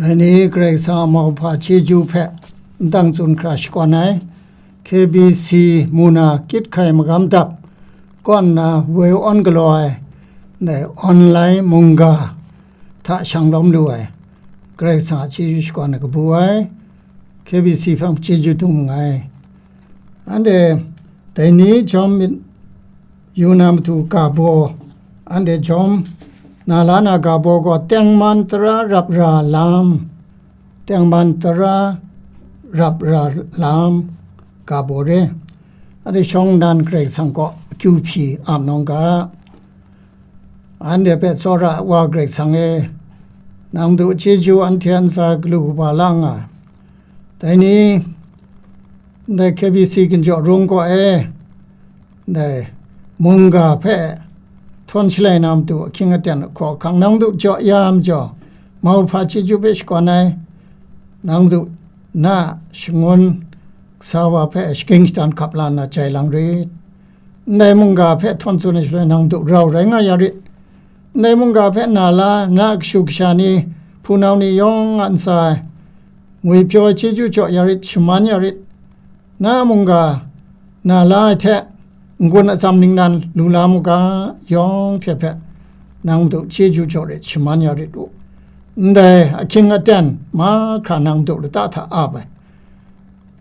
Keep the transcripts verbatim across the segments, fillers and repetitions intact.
Dai ni Karai Kasang a mauhpa chyeju hpe ndang tsun hkra shakawn ai, K B C mu na kyit hkai magam dap kaw nna woi awn galaw ai, ndai online mungga hta shang lawm lu ai, Karai Kasang a chyeju shakawn ai kabu ai, K B C hpe mung chyeju dum nngai. Anhte dai ni jawm myit yu na matu ga baw, anhte jawm na la na ga baw gaw tengman tara rap ra lam, tengman tara rap ra lam ga baw re. Anhte shawng nnan Karai Kasang kaw akyu hpyi am nawng ga. Anhte hpe tsawra ai Wa Karai Kasang e, nang du chyeju anhte a ntsa galu kaba la nga ai. Dai ni, ndai K B C ginjaw rung kaw e, ndai mungga hpe htawn shalai na matu ahkying aten ahkaw ahkang nang du jaw ya majaw, mauhpa chyeju hpe shakawn ai, nang du na shangun kasa wa hpe shagying shatan hkap la nna jai lang rit. Ndai mungga hpe htawn tsun ai shaloi nang du rau rai nga ya rit. Ndai mungga hpe na la, na kashu kasha ni, hpunau ni yawng a ntsa e ngwipyaw ai chyeju jaw ya rit, shaman ya rit. Na mungga na la ai hte n-gun atsam ningnan lu la mu ga, yawng hte hpe nang du chyeju jaw rit, shaman ya rit u. Ndai ahkying aten mahkra nang du lata hta ap ai.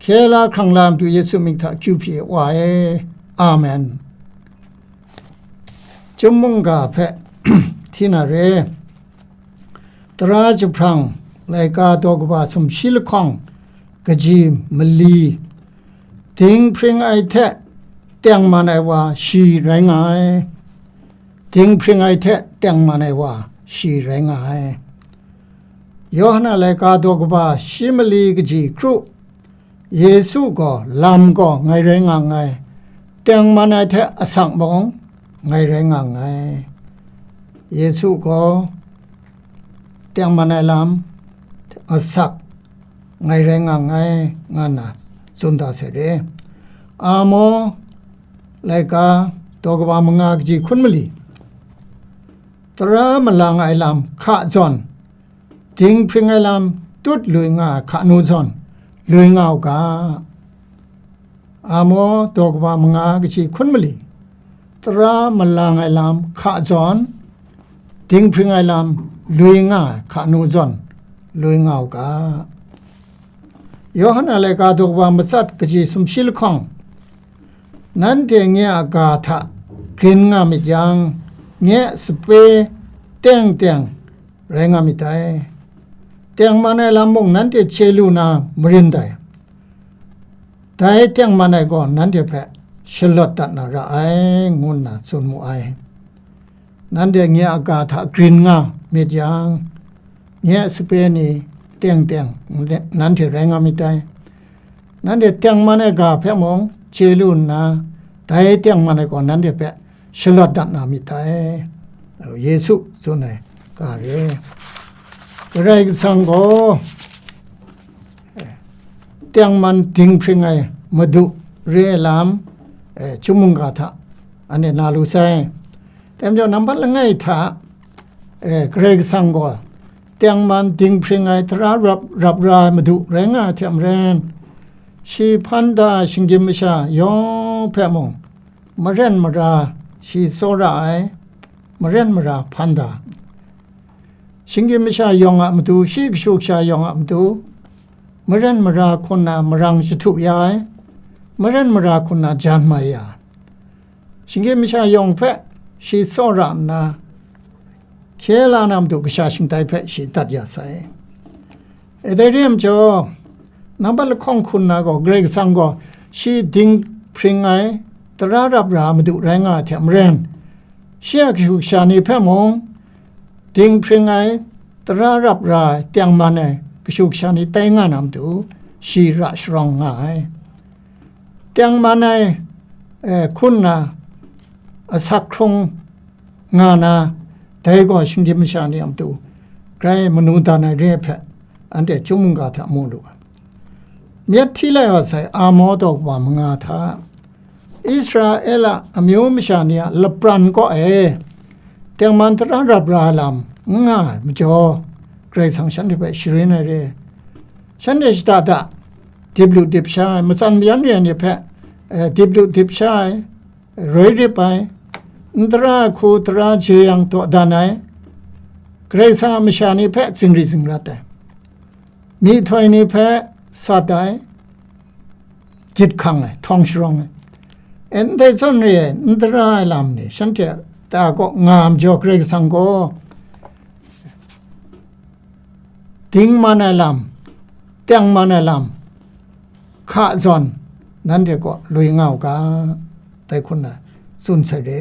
Hkye la hkrang la matu Yesu mying hta akyu hpyi ai Wa e. Amen. Chyum mungga hpe hti na re. Tara jahprang laika daw kaba sumshi lahkawng kaji mali, dinghpring ai hte tengman ai wa shi rai nga ai. Dinghpring ai hte tengman ai wa shi rai nga ai. Yawhan a laika daw kaba shi mali kaji kru, Yesu gaw lam gaw ngai rai nga nngai, tengman ai hte asak mung ngai rai nga nngai. Yesu gaw tengman ai lam, asak ngai rai nga nngai, nga nna tsun da sai re. Amo laika daw kaba manga kaji hkun mali, tara malang ai lam hka zawn, dinghpring ai lam tut lui nga ai hkanu zawn, lui nga u ga. Amo daw kaba manga kaji hkun mali, tara malang ai lam hka zawn, dinghpring ai lam lui nga ai hkanu zawn, lui nga u ga. Yawhan a laika daw kaba matsat kaji sumshi lahkawng, nanhte nye a ga hta grin nga myit yang, nye sape teng teng rai nga myit dai. Tengman ai lam mung nanhte chye lu na marin dai. Dai tengman ai gaw nanhte hpe shalawt dat na ra ai, ngu nna tsun mu ai. Nanhte nye a ga hta grin nga myit yang, nye sape ni teng teng nanhte rai nga myit dai. Nanhte tengman ai ga hpe mung chye lu nna, dai tengman ai gaw nanhte hpe shalawt dat na myit dai. Yesu tsun ai ga re. Karai Kasang gaw, eh, tengman dinghpring ai Madu re ai lam, eh, chyum mungga hta anhte na lu sai. Dai majaw nambat langai hta, eh, Karai Kasang gaw tengman dinghpring ai tara rap, rap ra ai Madu rai nga ai hte maren, shi hpan da shinggyim masha yawng hpe mung maren mara shi tsawra ai, maren mara hpan da. Shinggyim masha yawng a matu, shi kashu kasha yawng a matu, maren mara hku nna marang jahtu ya ai, maren mara hku nna jan mai ya ai. Shinggyim masha yawng hpe shi tsawra nna, hkye la na matu kasha shingtai hpe shi dat ya sai. E dai re ai majaw, nambat lahkawng hku nna gaw, Karai Kasang gaw shi dinghpring ai, tara rap ra ai Madu rai nga ai hte maren, shi a kashu kasha ni hpe mung, dinghpring ai, tara rap ra ai, tengman ai kashu kasha ni tai nga na matu, shi ra sharawng nga ai. Tengman ai, eh, hku nna asak hkrung nga na, dai gaw shinggyim masha ni a matu grai manu dan ai re ai hpe, anhte chyum mungga hta mu lu ai. Myit hti lai wa sai, Amo daw kaba manga hta, Israela amyu masha ni a lapran kaw e tengman tara rap ra ai lam n nga ai majaw, Karai Kasang shanhte hpe sharin ai re. Shanhte shada da, dip lu dip sha ai, matsan mayan re ai ni hpe, eh, dip lu dip sha ai, roi rip ai, n tara ai hku tara jeyang dawdan ai, Karai Kasang a masha ni hpe zingri zingrat ai, myihtoi ni hpe sat ai, gyit hkang ai, htawng sharawng ai, e, ndai zawn re ai, n tara ai lam ni shanhte a ta kaw nga ai majaw, Karai Kasang gaw dingman ai lam, tengman ai lam hka zawn nanhte kaw lui nga u ga, dai hku nna tsun sai re.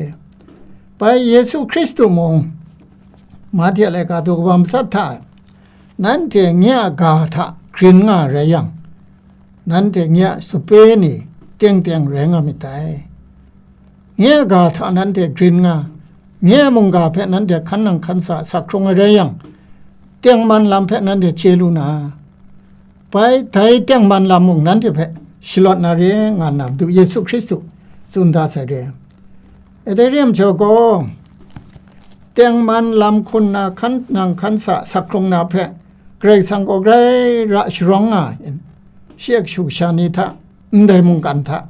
Bai Yesu Hkristu mung, Mahte a laika daw kaba matsat hta, nanhte nye a ga hta grin nga ai rai yang, nanhte nye a sape ni teng teng rai nga myit dai. Nye a ga hta nanhte grin nga, nye a mungga hpe nanhte hkan nang hkan sa sak hkrung ai rai yang, tengman lam hpe nanhte chye lu na, bai dai tengman lam mung nanhte hpe shalawt na re nga nna, Madu Yesu Hkristu tsun da sai re. E, dai re ai majaw gaw, tengman lam hku nna hkan nang hkan sa sak hkrung na hpe Karai Kasang gaw grai ra sharawng nga ai, shi a kashu kasha ni hta, ndai mungkan hta,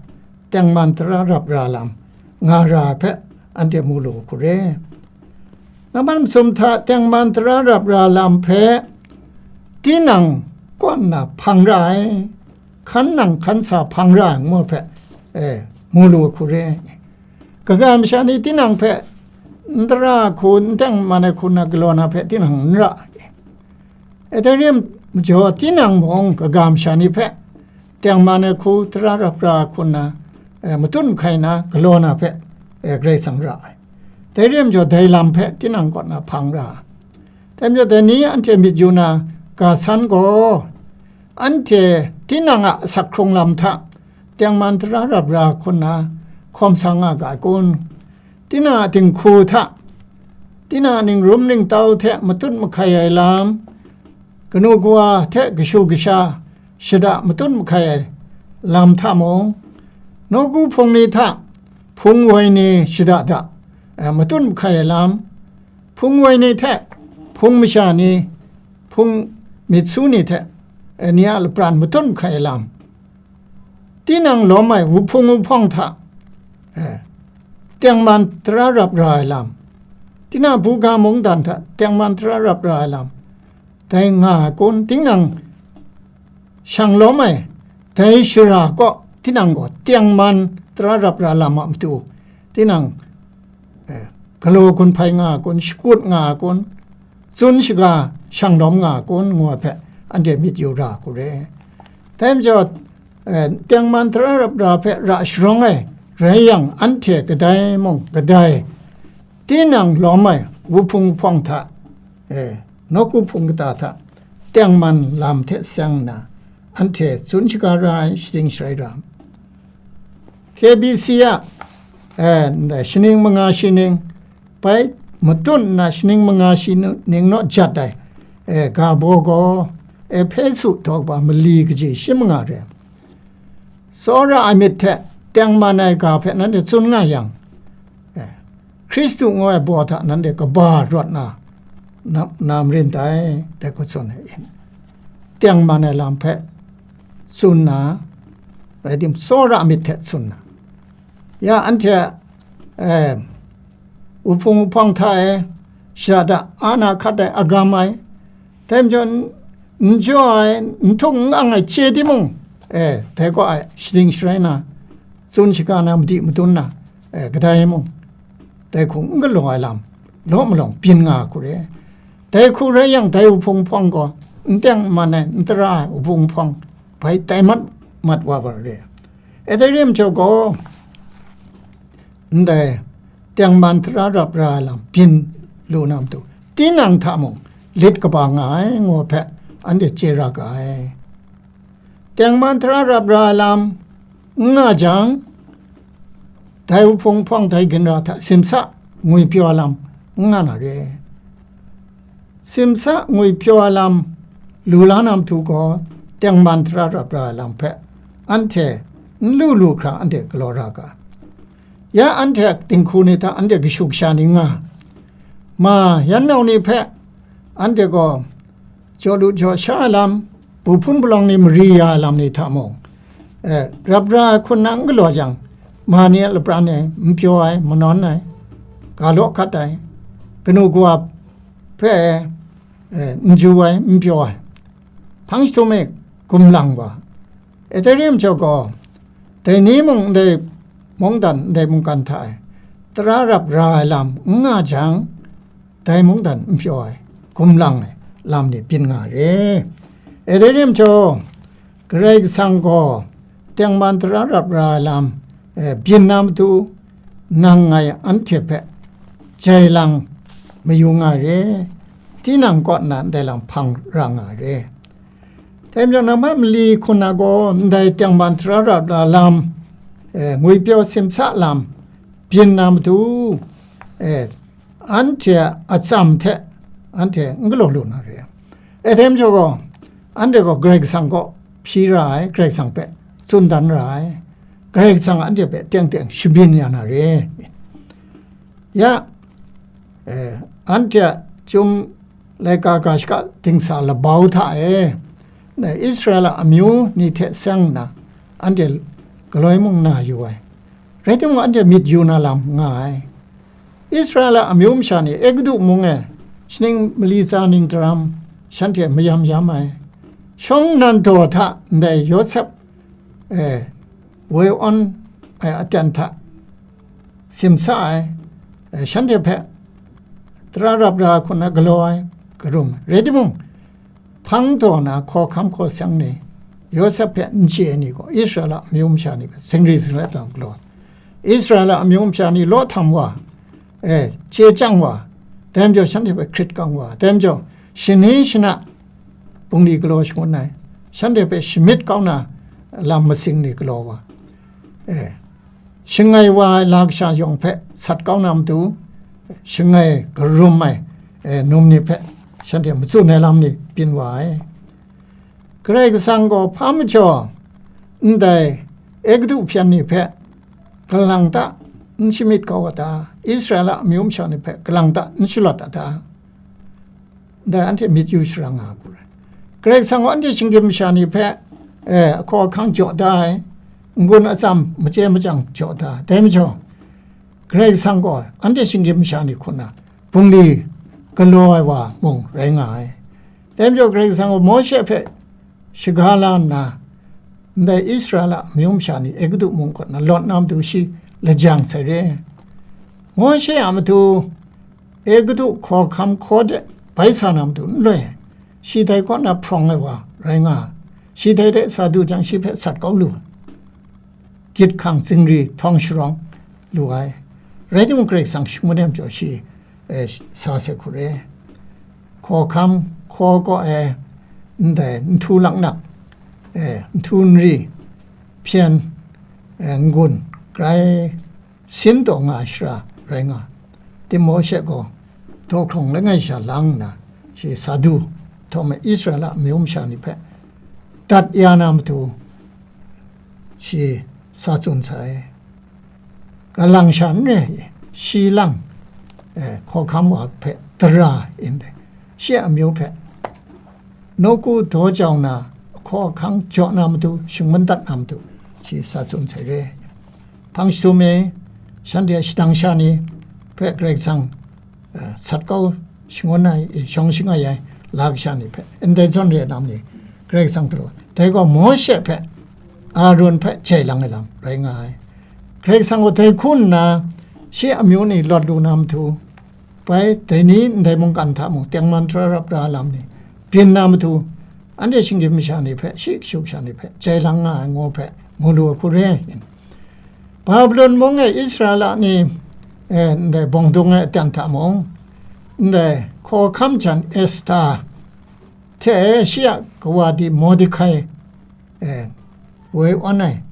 tengman tara rap ra lam nga ra ai hpe anhte mu lu hku re. Nambat masum hta tengman tara rap ra lam hpe tinang kaw nna hpang ra ai, hkan nang hkan sa hpang ra ai ngu hpe, e, mu lu hku re. Kaga masha ni tinang hpe n tara ai hku, n tengman ai hku nna galaw na hpe tinang n ra ai. E, dai re ai majaw, tinang mung kaga masha ni hpe tengman ai hku, tara rap ra ai hku nna, e, matut mahkai na galaw na hpe, e, Karai Kasang ra ai. Dai re ai majaw, dai lam hpe tinang kaw na hpang ra ai. Dai majaw, dai ni anhte myit yu na ga san gaw, anhte tinang a asak hkrung lam hta tengman tara rap ra ai hku nna hkawm sa nga ga ai kun? Tinang a dinghku hta, tinang a ningrum ningtau hte matut mahkai ai lam, kanu kawa hte kashu kasha shada matut mahkai ai lam hta mung, nawku hpung ni hta hpung woi ni shada da, eh, matut mahkai ai lam, hpung woi ni hte hpung masha ni, hpung myit su ni hte, eh, ni a lapran matut mahkai ai lam, tinang lawm ai wuhpung wuhpawng hta, eh, tengman tara rap ra ai lam, tinang buga mungdan hta tengman tara rap ra ai lam, dai nga ai kun? Tinang shang lawm ai dai shara kaw tinang gaw tengman tara rap ra lam a matu, tinang, eh, galaw gun hpai nga ai kun, shakut nga ai kun, tsun shaga shang lawm nga ai kun, ngu ai hpe anhte myit yu ra hku re. Dai majaw, eh, tengman tara rap ra hpe ra sharawng ai rai yang, anhte kadai mung kadai tinang lawm ai wuhpung wuhpawng hta, eh, nawku hpung kata hta tengman lam hte seng nna, anhte tsun shaga ra ai, shatsing sharai ra. K B C a, eh, ndai shaning manga shi ning, bai matut nna shaning manga shi ning naw jat ai, eh, ga baw gaw, Ehpesu daw kaba mali kaji shi manga re. Tsawra ai myit hte tengman ai ga hpe nanhte tsun nga yang, eh, Hkristu ngu ai baw hta nanhte kaba rawt na, na, na marin dai, dai hku tsun ai in. Tengman ai lam hpe tsun na, rai tim, tsawra ai myit hte tsun na, ya anhte, eh, wuhpung wuhpawng hta e, shada da, a na hkat ai, agam ai, dai majaw n, n jaw ai, n htung n ang ai hte timung, eh, dai kaw ai shatsing sharai na, tsun shaga na, madi madun na, eh, kadai mung, dai hku n galaw ai lam, law malawng byin nga hku re. Dai hku rai yang, dai wuhpung hpawng gaw n tengman ai, n tara ai wuhpung hpawng bai tai mat mat wa wa re. E, dai re ai majaw gaw, ndai tengman tara rap ra ai lam byin lu na matu, tinang hta mung lit kaba nga ai, ngu ai hpe anhte chye ra ga ai. Tengman tara rap ra ai lam n nga jang, dai wuhpung hpawng dai ginra hta simsa ngwipyaw ai lam n nga na re. Simsa ngwipyaw ai lam lu la na matu gaw, tengman tara rap ra ai lam hpe anhte n lu lu hkra anhte galaw ra ga. Ya anhte a dinghku ni hta anhte kashu kasha ni nga, ma yan nau ni hpe anhte gaw jaw lu jaw sha ai lam, bu hpun palawng ni mari ya ai lam ni hta mung, e, rap ra ai hkun na n galaw jang, ma ni a lapran e n pyaw ai, manawn ai, ga law hkat ai, kanu kawa hpe, e, n ju ai, n pyaw ai, hpang jahtum e gumlang wa, Ethereum jaw gaw, dai ni mung ndai mungdan, ndai mungkan hta e tara rap ra ai lam n nga jang, dai mungdan n pyaw ai, gumlang ai lam ni byin nga re. Ethereum jaw, Karai Kasang gaw tengman tara rap ra ai lam, e, byin na matu, nang ngai anhte hpe jai lang mayu nga re, tinang kaw nna ndai lam hpang ra nga re. Dai majaw, nang ma mali hkun na gaw ndai tengman tara rap ra lam, e, ngwipyaw simsa lam byin na matu, e, anhte a atsam hte anhte n galaw lu na re. E, dai majaw gaw, anhte gaw Karai Kasang kaw hpyi ra ai, Karai Kasang hpe tsun dan ra ai, Karai Kasang anhte hpe teng teng shabyin ya na re. Ya, e, anhte a chyum laika ga shaka dingsa labau hta e, na Israela amyu ni hte seng nna, anhte galoi mung na yu ai, rai timung, anhte myit yu na lam nga ai. Israela amyu masha ni Egutu mung e shaning mali tsa ning daram shanhte mayam yam ai, shawng nnan daw hta ndai Yawsep, e, woi awn ai aten hta simsa ai, e, shanhte hpe tara rap ra hkun na galaw ai, karum ai. Rai timung, hpang daw na hkawhkam hkaw seng ni, Yawsep hpe n chye ai ni gaw Israela amyu masha ni hpe zingri zingrat ai lam galaw, Israela amyu masha ni law htam wa, e, chye chyang wa, dai majaw shanhte hpe hkrit kang wa, dai majaw shani shana bungli galaw shangun ai, shanhte hpe shamyit kau na lam masing ni galaw wa, e, shangai wa ai la kasha yawng hpe sat kau na matu, shangai karum ai, e, num ni hpe shanhte matsun ai lam ni byin wa ai. Karai Kasang gaw hpa majaw ndai Egutu hpyen ni hpe galang ta n shamyit kau a ta? Israela amyu masha ni hpe galang ta n shalawt a ta? Ndai anhte myit yu sharang nga hku rai. Karai Kasang gaw anhte shinggyim masha ni hpe, e, ahkaw ahkang jaw da ai, n-gun atsam machye machyang jaw da ai. Dai majaw, Karai Kasang gaw anhte shinggyim masha ni hku nna bungli galaw ai wa mung rai nga ai. Dai majaw, Karai Kasang gaw Mawshe hpe shaga la nna, ndai Israela amyu masha ni Egutu mung kaw na lawt na matu shi lajang sai re. Mawshe a matu Egutu hkawhkam hkaw de bai sa na matu n loi, shi dai kaw na hprawng ai wa rai nga, shi dai de sa du jang, shi hpe sat kau lu, gyit hkang zingri htawng sharawng lu ai. Rai timung, Karai Kasang shangun ai majaw shi, e, sa sai hku re. Hkawhkam hkaw kaw e, ndai nhtu laknak, e, nhtu nri, hpyen, e, n-gun, grai sin taw nga ai shara rai nga. Timawshe gaw daw hkrung langai sha lang nna, shi sa du htawm e, Israela amyu masha ni hpe dat ya na matu shi sa tsun sai. Galang sha n re ai, shi lang, e, hkawhkam wa hpe dara ndai, shi a amyu hpe nawku daw jau na, ahkaw ahkang jaw na matu, shingman dat na matu, shi sa tsun sai re. Hpang jahtum e, shanhte a shadang sha ni hpe Karai Kasang, e, sat kau shangun ai, e, shawng shangai ai la kasha ni hpe ndai zawn re ai lam ni Karai Kasang galaw, dai gaw Mawshe hpe, Aaron hpe jai lang ai lam rai nga ai. Karai Kasang gaw dai hku nna, shi amyu ni lawt lu na matu, bai dai ni ndai mungkan hta mung tengman tara rap ra ai lam ni byin na matu, anhte shinggyim masha ni hpe, shi kashu kasha ni hpe jai lang nga ai ngu hpe mu lu ai hku re. Babilon mung e Israela ni, e, ndai bawng dung ai aten hta mung, ndai hkawhkam jan Esta hte shi a kawa di Mordekai, e, woi awn ai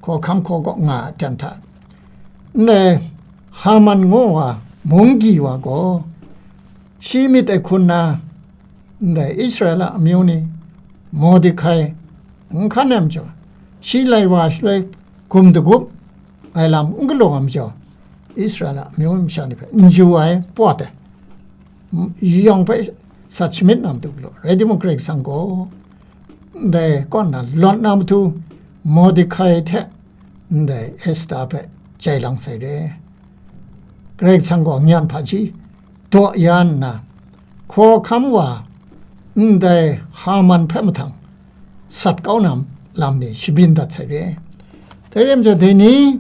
hkawhkam hkaw kaw nga ai aten hta, ndai Haman ngu wa munggyi wa gaw, shi myit ai hku nna, ndai Israela amyu ni Mordekai n hkan ai majaw, shi lai wa shaloi gum dagup ai lam n galaw ai majaw, Israela amyu masha ni hpe n ju ai, pawt ai, yawng hpe sat shamyit na matu galaw, rai timung, Karai Kasang gaw ndai kaw nna lawt na matu, Mordekai hte ndai Esta hpe jai lang sai re. Karai Kasang gaw nyan hpaji daw ya nna, hkawhkam wa ndai Haman hpe mahtang sat kau na lam ni shabyin dat sai re. Dai rai majaw, dai ni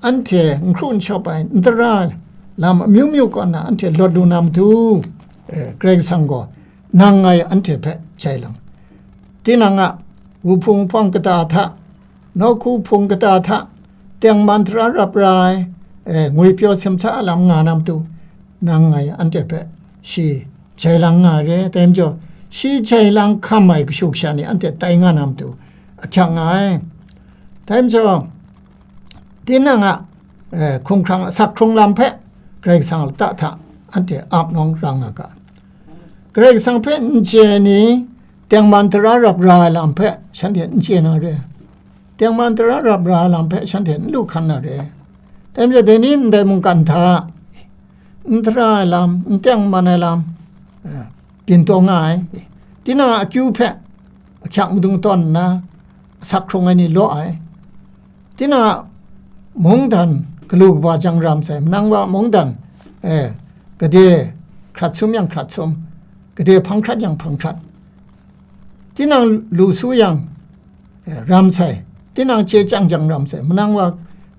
anhte n hkru n shawp ai n tara lam amyu myu kaw na anhte lawt lu na matu, eh, Karai Kasang gaw nang ngai anhte hpe jai lang. Tinang a wuhpung hpawng kata hta, nawku hpung kata hta, tengman tara rap ra ai, eh, ngwipyaw simsa a lam nga na matu, nang ngai anhte hpe shi jai lang nga ai re. Dai majaw, shi jai lang hkam ai kashu kasha ni anhte tai nga na matu ahkyak nga ai. Dai majaw, tinang a, eh, hkumhkrang asak hkrung lam hpe Karai Kasang a lata hta anhte ap nawng ra nga ga. Karai Kasang hpe n chye ai ni, tengman tara rap ra ai lam hpe shanhte n chye na re. Tengman tara rap ra ai lam hpe shanhte n lu hkan na re. Dai majaw, dai ni ndai mungkan hta n tara ai lam, n tengman ai lam, eh, byin taw nga ai. Tinang a akyu hpe ahkyak madung tawn nna, asak hkrung ai ni law ai. Tinang a mungdan galu kaba jang ram sai, manang wa mungdan, eh, gade hkrat sum yang hkrat sum, gade hpang hkrat yang hpang hkrat. Tinang lu su yang, eh, ram sai, tinang chye chyang jang ram sai, manang wa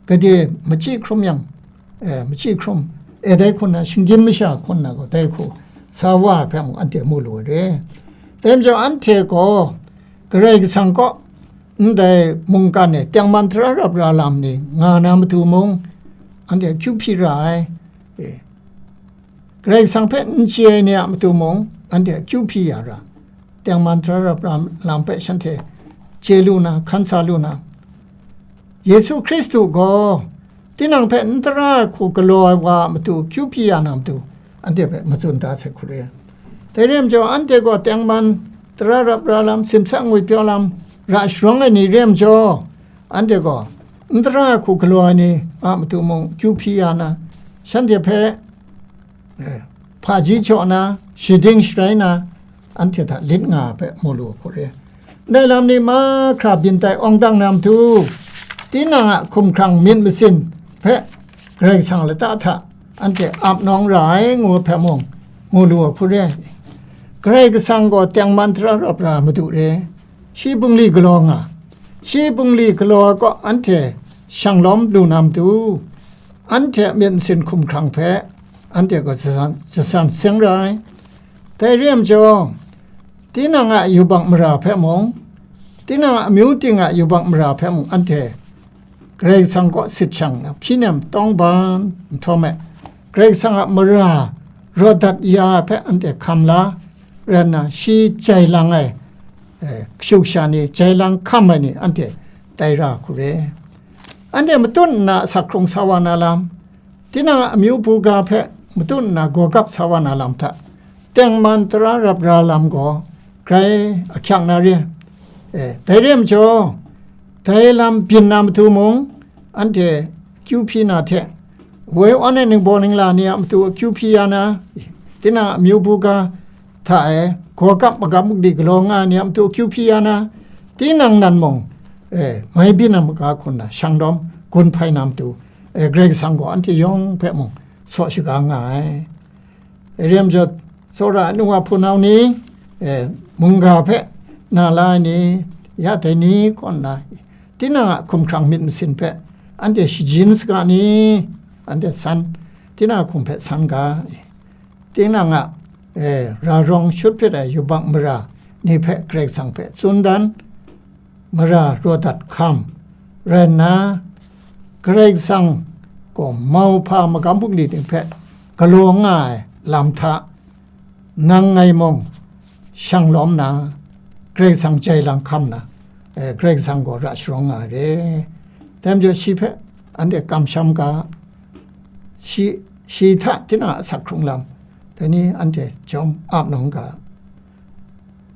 gade machyi hkrum yang, eh, machyi hkrum, eh, dai hku na, shinggyim masha hku na gaw, dai hku sa wa ai hpe mung anhte mu lu ai re. Dai majaw, anhte gaw Karai Kasang kaw ndai mungkan e tengman tara rap ra lam ni nga na matu mung, anhte akyu hpyi ra ai. Eh, Karai Kasang hpe n chye ai ni a matu mung, anhte akyu hpyi ya ra, tengman tara rap ra lam hpe shanhte chye lu na, hkan sa lu na, Yesu Hkristu gaw tinang hpe n tara ai hku galaw ai wa a matu akyu hpyi ya na matu, anhte hpe matsun da sai hku re. Dai re ai majaw, anhte gaw tengman tara rap ra lam, simsa ngwipyaw lam ra sharawng ai ni re ai majaw, anhte gaw n tara ai hku galaw ai ni a matu mung akyu hpyi ya na, shanhte hpe, eh, hpaji jaw na, shading sharai na, anhte hta lit nga ai hpe mu lu ai hku re. Ndai lam ni mahkra byin tai awng dang na matu, tinang a hkumhkrang myit masin hpe Karai Kasang a lata hta anhte ap nawng ra ai ngu ai hpe mung mu lu ai hku re. Karai Kasang gaw tengman tara rap ra ai Madu re. Shi bungli galaw nga, shi bungli galaw ai kaw anhte shang lawm lu na matu, anhte a myit masin hkumhkrang hpe anhte gaw jasan, jasan seng ra ai. Dai re ai majaw, tinang a yubak mara hpe mung, tinang a amyu ting a yubak mara hpe mung, anhte Karai Kasang kaw sit shang na, hpyi nem tawng ban nhtawm e, Karai Kasang a mara rawt dat ya ai hpe anhte hkam la, rai nna, shi jai lang ai, eh, kashu kasha ni, jai lang hkam ai ni, anhte tai ra hku re. Anhte matut nna asak hkrung sa wa na lam, tinang a amyu buga hpe matut nna gawgap sa wa na lam hta, tengman tara rap ra lam gaw grai ahkyak na re. Eh, dai re ai majaw, dai lam byin na matu mung, anhte kyu hpyi na hte, woi awn ai ningbaw ningla ni a matu akyu hpyi ya na, tinang a amyu buga hta e gawgap magam magdi galaw nga ai ni a matu akyu hpyi ya na, tinang nan mung, eh, mai byin ai maga hku nna shang lawm gun hpai na matu, eh, Karai Kasang gaw anhte yawng hpe mung saw shaga nga ai. Dai re ai majaw, tsawra ai nu wa hpunau ni, eh, mungga hpe na la ai ni, ya dai ni kaw nna, tinang a hkumhkrang myit masin hpe anhte shajin saga ni, anhte san, tinang a hkum hpe san ga, tinang a, eh, ra rawng shut hpyit ai yubak mara ni hpe Karai Kasang hpe tsun dan, mara raw dat hkam rai nna, Karai Kasang gaw mauhpa magam bungli ni hpe galaw nga ai lam hta, nang ngai mung shang lawm na, Karai Kasang jai lang hkam na, eh, Karai Kasang gaw ra sharawng nga ai re. Dai majaw shi hpe anhte kamsham ga, shi, shi hta tinang a asak hkrung lam, dai ni anhte jawm ap nawng ga,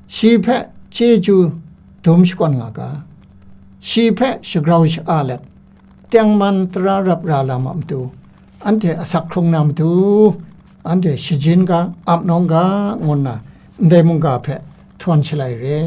shi hpe chyeju dum shakawn nga ga, shi hpe shagrau sha-a let, tengman tara rap ra lam a matu, anhte asak hkrung na matu, anhte shajin ga, ap nawng ga, ngu nna ndai mungga hpe htawn shalai re.